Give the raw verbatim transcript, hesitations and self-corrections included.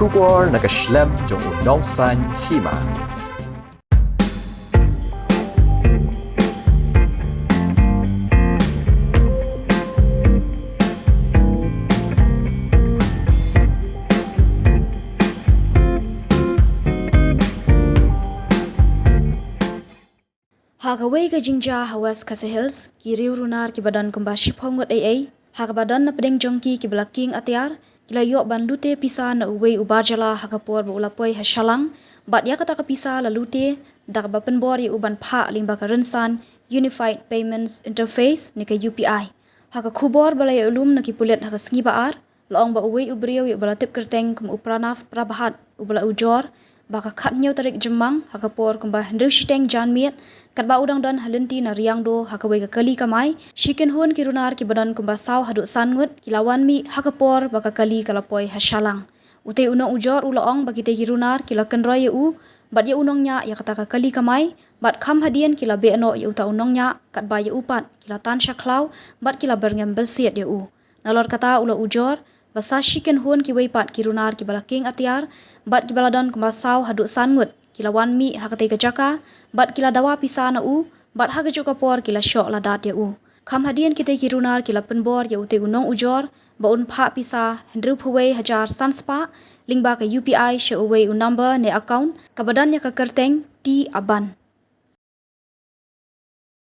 Khubor na ka shlem jong u nongsan hima. Ha kawei ka jingjia ha West Khasi Hills, ki riew runar kiba don kumba shiphew ngut ei ei, ha kaba don na pdeng jong ki kiba la king atiar, ki la ïoh ban lute pisa na uwei u bar jylla ha ka por ba u la poi ha Shallang, bad ïa kata ka pisa la lute da kaba pynbor ïa u ban phah lyngba ka rynsan Unified Payments Interface ne ka U P I. Ha ka khubor ba la ïalum na ki pulit ha ka sngi ba ar, la ong ba uwei u briew ïa uba la tip kyrteng kum u Pranav Prabhat, uba la ujor ba ka khathynñiew tarik Jymmang ha ka por kumba hynriew shiteng janmiet, katba u dang don ha lynti na Riangdo ha kawei ka kali kamai, shi kynhun ki runar kiba don kumba saw haduh san ngut ki la wan mih ha ka por ba ka kali ka la poi ha Shallang. Utei u nongujor u la ong ba kitei ki runar ki la kynroi ïa u bad ïa u nongñiah ïa kata ka kali kamai, bad kham hadien ki la beh noh ïa uta u nongñiah, katba ïa u pat ki la tan sha khlaw bad ki la byrngem bylsiat ïa u. Nalor kata u la ujor ba sa shi kynhun kiwei pat ki runar kiba la king atiar bad kiba la don kumba saw haduh san ngut ki la wan mih ha katei ka jaka bad ki la dawa pisa na u, bad ha kajuh ka por ki la shoh ladat ïa u. Kham hadien kitei ki runar ki la pynbor ïa utei u nongujor ba un phah pisa hynriewphew wei hajar san spah lyngba ka U P I sha uwei u number ne account kaba don ïa ka kyrteng T Aban.